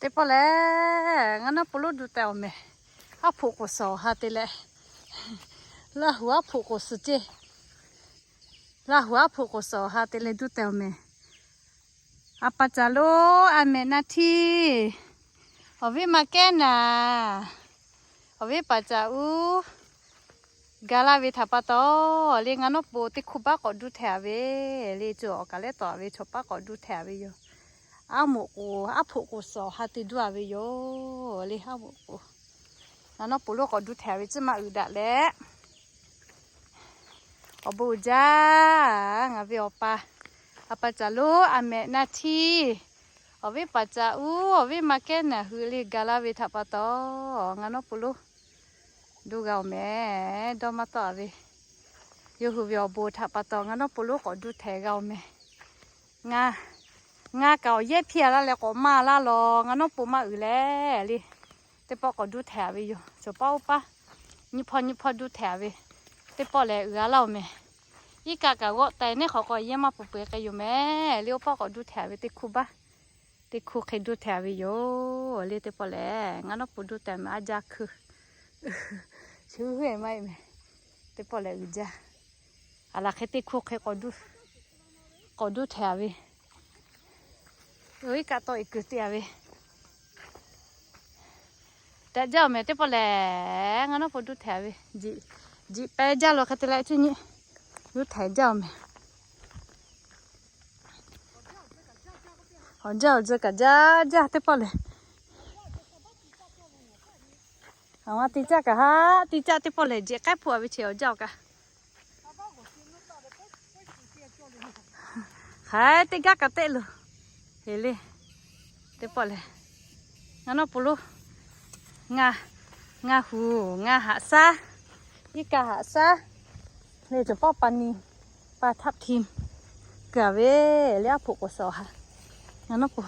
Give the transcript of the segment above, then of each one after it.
Teˇ pawˆ lehˬ, ngaˬ nawˉ pon lonˉ duˇ teh awˬ mehˍ. Aˉ hpoꞈ k'oˍ suhˍ awˬ ha te leh, Laˇ huˍ aˉ hpoꞈ k'oˍ suhˍ ceˇ. Laˇ huˍ aˉ hpoꞈ k'oˍ suhˍ awˬ ha te leh duˇ teh awˬ mehˍ. A pa caˍ lonˉ a mehꞈ na htiˇ, awˬ viˉ ma kehˉ naˍ, awˬ viˉ paˍ caˍ uˉ ga laˇ ve htaꞈ pa taw, le ngaˬ nawˉ pon teˇ hkuˇ baˆ k'awꞈ duˇ hteh a ve, le cawˬ awˬ kaˍ lehˉ tawˍ a ve chaw paˉ k'awꞈ duˇ hteh a ve yoˬ. Aˉ moꞈ k'oˍ, aˉ hpoꞈ k'oˍ suhˍ awˬ ha te duˇ a ve yoˬ. Le aˉ moꞈ k'oˍ, ngaˬ nawˉ pon lonˉ k'awꞈ duˇ hteh a ve tcuhˉ maˇ uiˍ daꞈ leh, awˬ bon uiˍ jaˇ. Ngaˬ ve awˬ pa, a pa caˍ lonˉ a mehꞈ na htiˇ, awˬ viˉ paˍ caˍ uˉ awˬ viˉ ma kehˉ naˍ hui le ga laˇ ve htaꞈ pa taw, ngaˬ nawˉ pon lonˉ duˇ g'a oˬ mehˍ. Dawˇ maˇ tawˆ a ve, yawˇ hui ve awˬ bon htaꞈ pa taw ngaˬ nawˉ pon lonˉ k'awꞈ duˇ hteh g'a oˬ mehˍ. Ngaˬ, ngaˬ kaꞈ awˬ yehˇ hpiˇ a laˇ leh k'awꞈ maˇ laˇ law, ngaˬ nawˉ pon maˇ uiˍ leh le, teˇ pawˆ k'awꞈ duˇ hteh a ve yoˬ. Cawˬ paˉ oˇ paˉ nyiˇ hpawˇ nyiˇ hpawˇ duˇ hteh a ve, teˇ pawˆ lehˬ uiˍ a laˇ oˬ mehˍ. Iˉ kaˆ kaꞈ g'awˆ taiˍ neˉ hk'awꞈ k'awꞈ yehˇ maˇ peuˬ peuˬ k'ai yoˬ mehˍ. Le oˇ pawˆ k'awꞈ duˇ hteh a ve teˇ hkuˇ baˆ, teˇ hkuˇ hk'e duˇ hteh a ve yoˬ. Le teˇ pawˆ lehˬ ngaˬ nawˉ pon duˇ teh mehˍ. A jaˇ hkui shu hui maˇ heˆ mehˍ. Teˇ pawˆ lehˬ uiˍ jaˇ. A laˬ hk'e teˇ hkuˇ hk'e k'awꞈ duˇ hteh a ve, iˉ kaˆ tawˆ e kuiˬ te a ve, tehꞈ jaˇ oˬ mehˍ. Teˇ pawˆ lehˬ ngaˬ nawˉ pon duˇ hteh a ve, jiꞈ pehˇ jaˇ lo hk'e te leh cuˇ nyi duˇ hteh jaˇ oˬ mehˍ. Awˬ jaˇ awˬ jaˇ kaꞈ jaˇ jaˇ teˇ pawˆ lehˬ. Aˬ ma te caˇ kaꞈ haˉ te caˇ teˇ pawˆ lehˬ, jeꞈ k'aiˉ hpuˆ a ve chi awˬ jaˇ awˬ kaꞈ. Hk'aˬ teˇ gaˇ kaꞈ teˆ loˬ. Heˍ le. Teˇ pawˆ lehˬ, ngaˬ nawˉ pon lonˉ, ngaˬ, ngaˬ huˍ, ngaˬ haꞈ shaˉ, iˉ kaˆ haꞈ shaˉ, le cawˬ pawˆ pa ni, pa htaˆ hti kuiˬ a ve, le aˉ hpoꞈ k'oˍ suhˍ awˬ ha, ngaˬ nawˉ pon.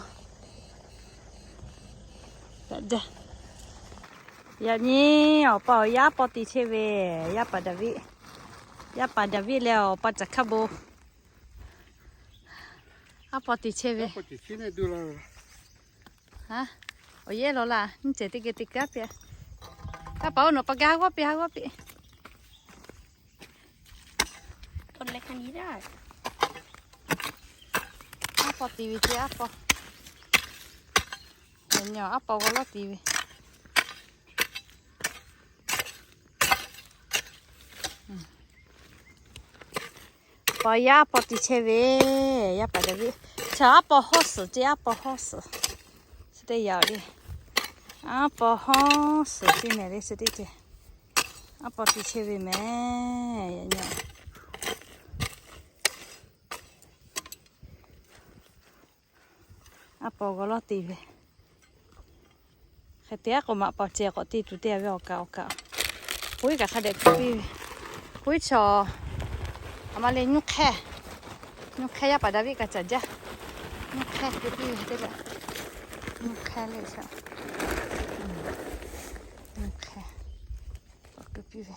Yaꞈ nyi awˬ pa awˬ yaˇ aˉ paw te chehˇ ve, yaˇ paˍ Daˍviˆ, yaˇ paˍ Daˍviˆ leh awˬ pa Caˍ hkaˇ bon aˉ paw te chehˇ ve. Awˬ yehˇ law laˇ, nyiˇ cehˬ teˇ geh te kaˉ piˇ. Aˉ paˍ oˇ nawˬ pa g'a ha g'awˇ piˇ, ha g'awˇ piˇ. Aˉ paw te ve ce aˉ paw. Aˉ paw g'awˇ lawˇ te ve. Paˍ yaˇ aˉ paw te chehˇ ve, yaˇ paˍ Daˍviˆ. Chaw aˉ paw hawˉ suhˍ ce, aˉ paw hawˉ suhˍ. Chi teˇ yaꞈ le, aˉ paw hawˉ suhˍ ce mehˍ le chi teˇ ceh. Aˉ paw te chehˇ ve mehˍ. Aˉ paw g'awˇ lawˇ te ve. Hk'e te aˉ k'o maꞈ paw ceh k'awꞈ te tuˬ te a ve awˬ kaꞈ awˬ kaꞈ. Puiˉ kaꞈ hk'a dehꞈ keu piˇ ve. Puiˉ chaw, aˬ ma le nyuˇ hk'ehˇ, nyuˇ hk'ehˇ yaˇ paˍ Daˍviˆ kaꞈ caˍ jaˇ. Nyuˇ hk'ehˇ keu piˇ ve teˇ leh, nyuˇ hk'ehˇ le chaw, nyuˇ hk'ehˇ keu piˇ ve.